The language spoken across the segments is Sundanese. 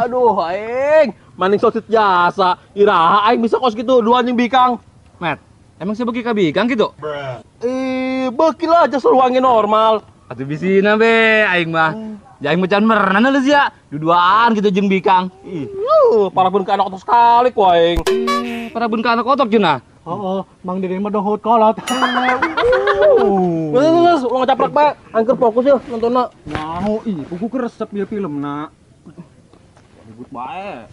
Aduh aing, maning sosit jasa. Iraha aing bisa kos gitu dua anjing bikang. Met, emang sih beki ka bikang gitu? Eh, beki lah jasa ruangnya normal. Atuh bisina be aing mah. Ya aing macan merenang lah sia. Duduaan gitu jeung bikang. Ih, para pun ke anak otok sekali ku aing. Para pun ke anak otok cenah. Oh, Mang Dede mah dohot kolot. Terus, uang caprak bae, angker fokus ya nontonna. Nyaho ih, buku resep ieu filmna. Ribut bae.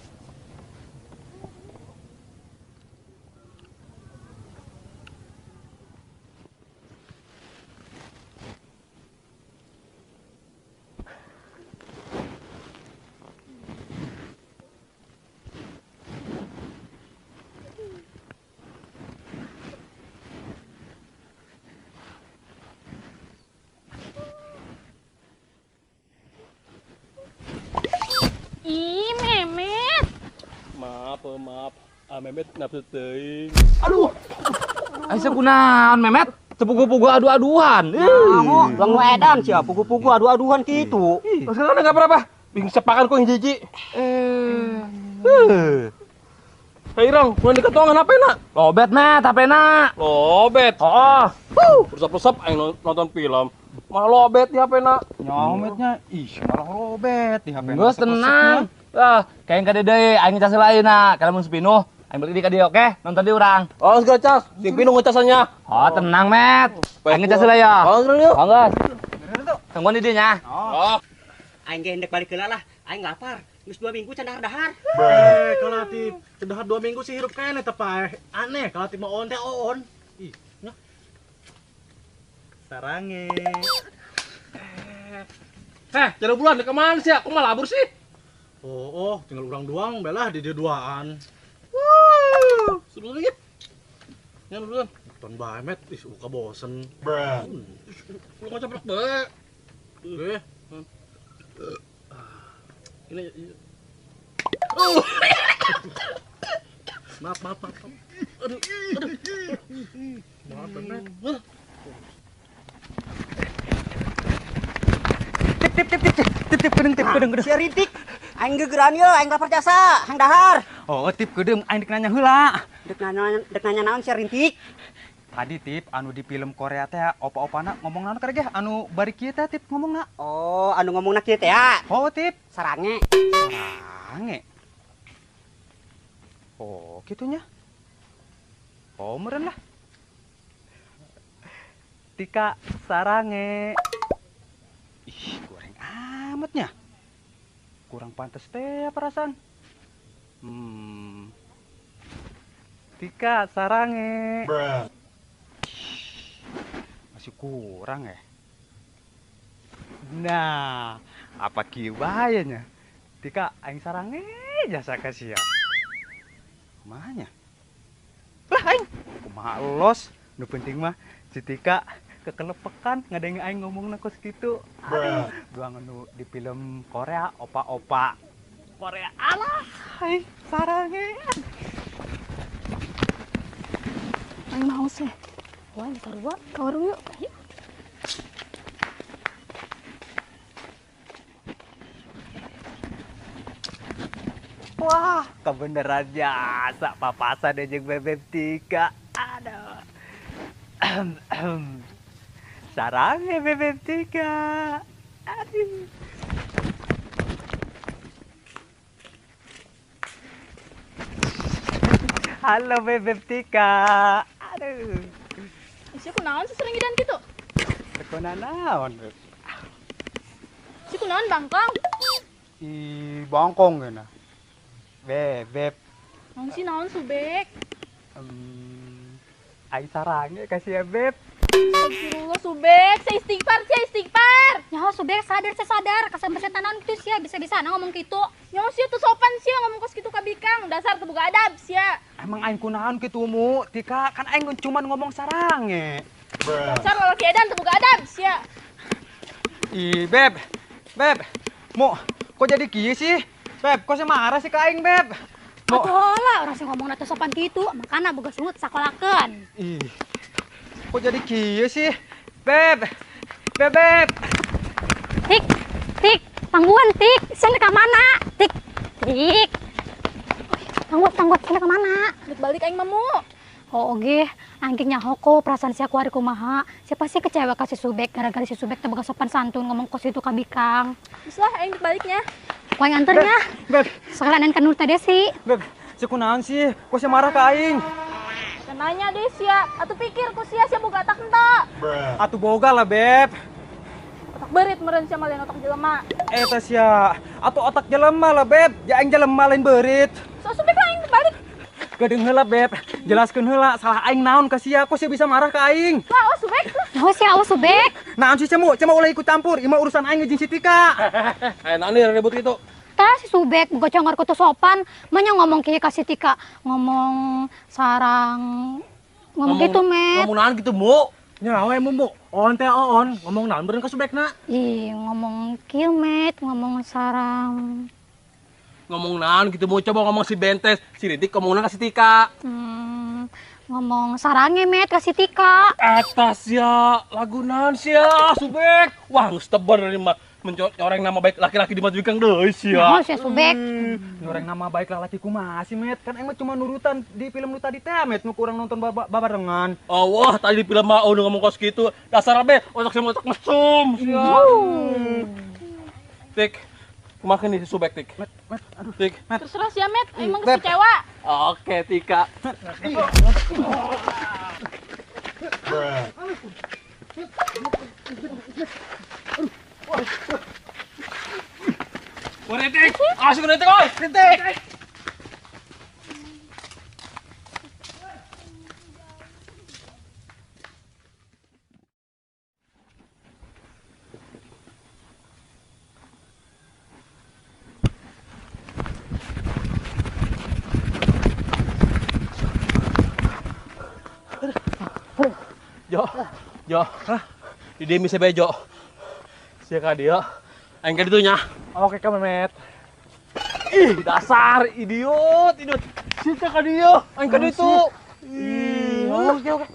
Ih, Memet. Maaf, maaf. Ah, Memet nafsu teuing. Aduh. Aisyah kunaon Memet? Tepugu-pugu adu-aduan. Nah, ulang nu edan sia, pugu-pugu adu-aduan kitu. Sekarang enggak apa-apa. Bing sepakan ku yang jiji. Hei Rong, mau diketongan HP nak? Lobet Met, HP nak. Lobet. Oh. Resep-resep aing nonton film. Malah lobet di HP nak. Nyometnya, ih malah lobet di HP. Geus tenang. Ah, kayak ka deui aing ngecas lain nak. Kalau mun sepinuh, aing beli di ka dieu oke? Nonton di urang. Oh, geus cas. Sing pinuh ngecasannya. Oh, tenang Met. Aing ngecas heula ya. Oh, geus yuk. Oh, geus. Tungguan di dieu nya. Oh. Aing ge endek balik heula lah. Aing lapar. Geus 2 minggu can dahar-dahar. Kalau ti dahar 2 minggu sih hirup keneh teh pae. Aneh kalau ti mah on teh on. Ih, nya. Sarange. Jalan bulan ke mana sih? Aku malah labur sih. Oh, tinggal urang doang belah di dia duaan. Seru lagi. Ya bulan. Nonton bae Met, ih uka bosen. Lu ngacaprok bae. Ini. Maaf, maaf, maaf. Aduh, aduh. Maaf, Met. Tip tip tip tip tip tip kedeung tip kedeung kedeung. Sia rintik. Aing gegeran ye, aing lapar jasa, hang dahar. Oh, tip kedeung aing dek nanya heula. Dek nanya naon sia rintik? Tadi tip anu di film Korea teh opa-opana ngomong naon karege anu bari kieu teh tip ngomongna. Oh, anu ngomongna kieu teh ya. Oh, tip. Sarange. Sarange. Oh, kitunya. Oh, meureun lah. Tika sarange. Ih, goreng amatnya. Kurang pantas teh perasaan. Tika sarange. Masih kurang ya. Nah, apa kieu bae nya? Tika aing sarange jasa kasih ya. Kumahanya? Lah aing kumaha los, nu penting mah si Tika kekelepekan ngadenge aing ngomongna kos kitu. Aduh, doang nu di film Korea opa-opa Korea alah, aing sarange. Aing mau sih. Wah, sarua ka warung yuk. Yuk. Wah, kebenaran jasa papasan jeung Bebeb Tika. Aduh. Sarange Bebeb Tika. Aduh. Halo Bebeb Tika. Aduh. Sia kunaon sering ngidan kitu? Kunaon naon, Beb? Sia kunaon bangkong? Ih, bangkong geuna. Bebeb. Naon sih naon Subek? Aing sarange kasih ya Beb. Astagfirullah Subek, saya istighfar, saya istighfar. Nyaho Subek sadar, saya sadar, kasar setan naon kitu sia, bisa-bisa na ngomong kitu. Nyaho sia tuh sopan sia ngomong kos kitu ka bikang, dasar teu boga adab sia. Emang aing kunaon kitu mu, Tika, kan aing cuman ngomong sarange. Dasar lalaki edan teu boga adab sia. Ih, Beb. Beb. Mu, kok jadi kieu sih? Beb, kok saya marah sih ke aing, Beb? Atuh lah, orang sih ngomong teu sopan kitu, makana boga sungut sakolakeun. Ih. Kok jadi kieu sih? Beb. Beb, Beb. Tik, tik, tangguhan tik, sia ka mana? Tik, Balik. Tangguh, sini kemana? Balik aing mamu. Oh oge, angking nyaho perasaan sia kuari kumaha. Siapa sih kecewa ka si Subek gara-gara si Subek teh boga sopan santun ngomong kos itu ka Bikang. Geus lah aing baliknya. Ku aing anternya. Beb, sekalian kan nur tadi sih. Beb, si kunaon sih? Kok sia marah ka aing? Nanya deh sia, atuh pikir ku sia sia boga otak henteu. Atuh boga lah, Beb. Otak berit meureun sia mah lain otak jelema. Eta sia, atuh otak jelema lah, Beb. Ya aing jelema lain berit. So Subek lah aing balik. Gedeung heula, Beb. Jelaskeun heula salah aing naon ka sia, kok sia bisa marah ka aing? Lah, awas Subek. Naon sia awas Subek? Naon sih cemu? Cemu ulah ikut campur, ieu mah urusan aing jeung si Tika. Naon nih ribut itu? Tah si Subek boga congor ku teu sopan, mah nya ngomong kieu ka si Tika, ngomong sarang ngomong gitu, Met. Ngomong naon gitu, Mu? Nya we Mumu, on teh on, ngomong naon beureun ka Subekna? Ih, ngomong kieu, Met, ngomong sarang ngomong naon gitu mau coba ngomong si Bentes, si Ritik ngomong naon ka si Tika. Ngomong sarange Met ka si Tika. Atas ya, lagu naon sia Subek. Wah, geus tebar dari mah mencoreng nama baik laki-laki di mata Bikang deui sia. Naon sia Subek? Nyoreng nama baik laki kumaha sih, Met? Kan aing mah cuma nurutan di film nu tadi teh, Met, nu kurang nonton babarengan. Oh, wah, tadi di film mah udah ngomong kos gitu. Dasar be, otak sia otak mesum sia. Tik. Kumaha nih si Subek, Tik? Met, Met, aduh. Tik. Met. Terserah sia, Met. Aing mah geus kecewa. Oke, Tika. Wah, Ritik. Asik Ritik, oi. Ritik. Jo, Jo, di dia bisa bejo. Sia ka dia, aing ka ditu nya. Oke ka Memet. Ih, dasar idiot, idiot. Sia ka dia, aing ka ditu. Ih, oke oke.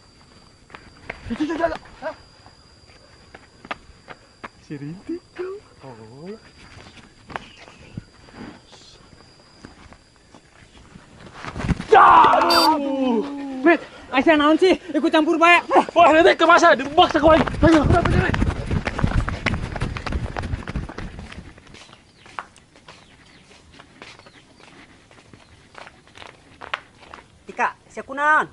Itu itu. Si Rintik. Oh. Aduh. Met, aing naon sih? Ikut campur bae. Wah, nanti ke masa dibaksa ku aing. Ayo, ayo. Tika, sia kunaon?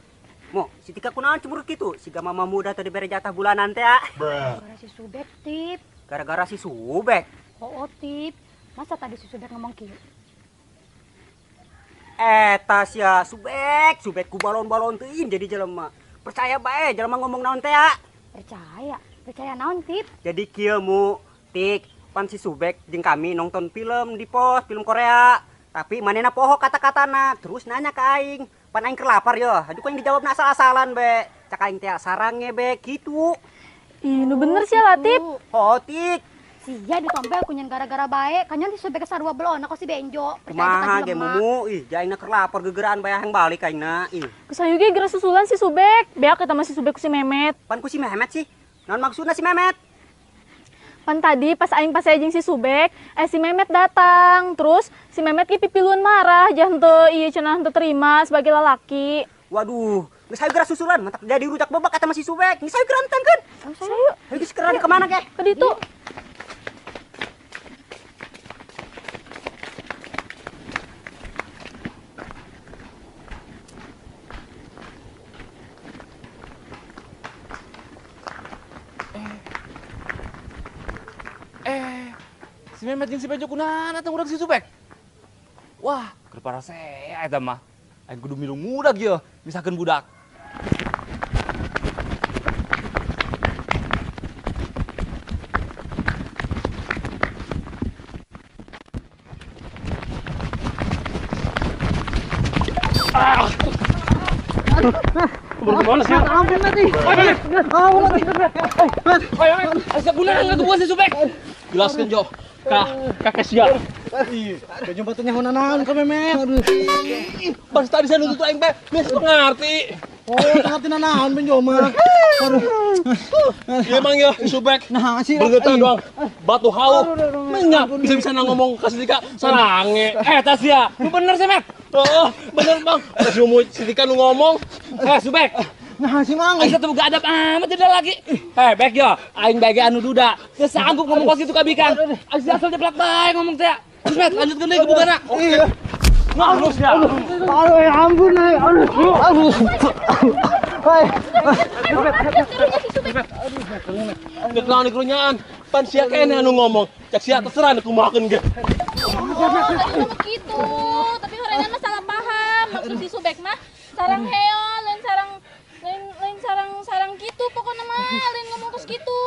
Mo, si Tika kunaon cemburu kitu? Siga mama muda tadi bere jatah bulanan teh. Gara-gara si Subek, Tip. Gara-gara si Subek. Oh, Tip. Masa tadi si Subek ngomong kieu? Eta sia Subek, Subek ku balon-balon teuing jadi jelema. Percaya bae jelema ngomong naon teh ya? Percaya, percaya naon, Tip? Jadi kieu mu, Tik, pan si Subek jeung kami nonton film di pos, film Korea. Tapi manehna poho kata-katana, terus nanya ka aing. Pan aing keur lapar yo, aduh ku aing dijawabna asal-asalan be. Cak aing teh sarange be kitu. Ih, nu bener sia lah, Tip. Oh, Tik. Sia ditompel kunyan gara-gara bae, kanyan si Subek sarua belona kok si Benjo. Kumaha ge Mumu, ih jaingna keur lapar gegeraan bae hayang balik aingna. Ih. Geus hayu ge geura susulan si Subek. Beak eta mah si Subek ku si Memet. Pan ku si Memet sih. Naon maksudna si Memet? Pan tadi pas aing pas jeung si Subek, si Memet datang. Terus si Memet ge pipiluan marah, jah henteu ieu cenah henteu terima sebagai lalaki. Waduh, geus hayu geura susulan, mantak jadi rujak bebek eta mah si Subek. Geus hayu geura entengkeun. Hayu. Hayu geus geura ka mana ge? Ka ditu. Si Memet jeung si Bejo kunaon atuh ngudag si Subek? Wah, keur parasea eta mah. Aing kudu milu ngudag ieu, misahkeun budak. Kemana sih? Ampun mati. Ayo, gunakan tuh si Subek. Jelaskan Jo. Kakek sia. Ih, jumpa teh nyaho naon ka Memet. Ih, pas tadi saya nuntut aing bae, geus ngarti. Oh, tengah tina naon Benjo mah. Aduh. Iya mang ya, Subek. Nah, sih. Beungeutna doang. Batu hau. Menya bisa-bisa ngomong ka si Tika sarange. Tas ya. Lu bener sih, Met. Heeh, bener Bang. Ada si Umu si Tika nu ngomong. Subek. Nah, si Mang. Aing teu boga adab amat jadi lagi. Bek yo, aing bage anu duda. Teu sanggup ngomong kos kitu ka Bikang. Aing asal jeplak bae ngomong teh. Terus Met, lanjutkeun deui gebugana. Iya. Ngalus ya. Aduh, ya ampun, aduh. Aduh. Hai. Dek naon dikerunyaan. Pan sia keneh anu ngomong. Cek sia terserah nu kumahakeun ge. Oh, tadi mah begitu. Tapi horengan mah salah paham. Maksud si Subek mah sarang heo, lain sarang lain sarang gitu pokoknya mah lain ngomong kos gitu.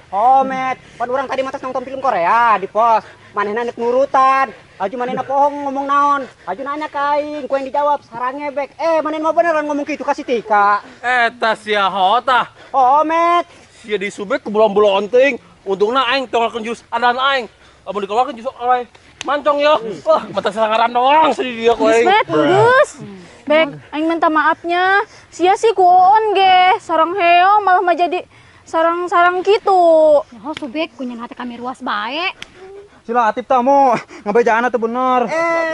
Oh, Met, pan urang tadi mah nonton film Korea di pos. Manehna nek nurutan. Aju manehna pohong ngomong naon. Aju nanya ka aing, ku yang dijawab sarangnya Bek. Manehna mah beneran ngomong kitu ka si Tika. Eta sia hotah. Oh, Met. Sia di Subek kebulon-bulon teuing. Untungna aing tongkeun jurus andalan aing. Lamun dikeluarkeun jurus aing mancong ya. Wah, mata sangaran doang sedih dia ku aing. Met, geus. Bek, aing minta maafnya. Sia sih ku oon ge, sarang heo malah mah jadi sarang-sarang gitu. Nyaho Subek ku nyen hati kami ruas bae. Sila Atip tamu ngabejaan atuh bener.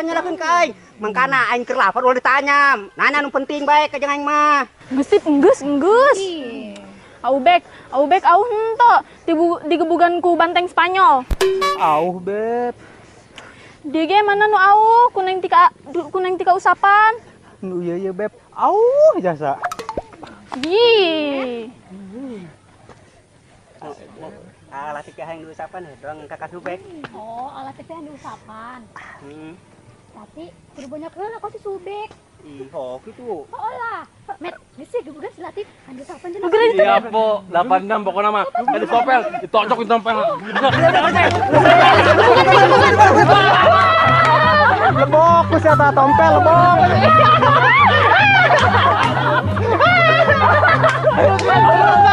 Nyalakeun ka aing. Mangkana aing keur lapar ulah ditanya. Nanya nu penting bae ka jeung aing mah. Geus sip, geus, geus. Au Bek, au henteu digebugan ku banteng Spanyol. Auh, Beb. Dia ge mana nu auh, ku neng tika usapan. Nu ieu ieu, Beb. Auh jasa. Ih. Alat tiga yang diusapan doang kakak Subek. Oh, alat tiga yang diusapan. Tapi kudu banyak heula kok si Subek. Ih, oh gitu. Oh lah. Met, geus sih gebugan si Latif kan diusapan cenah. Iya, Po. 86 pokoknya mah. Di sopel, ditocok di tompel. Lebok ku sia tah tompel lebok. Ayo.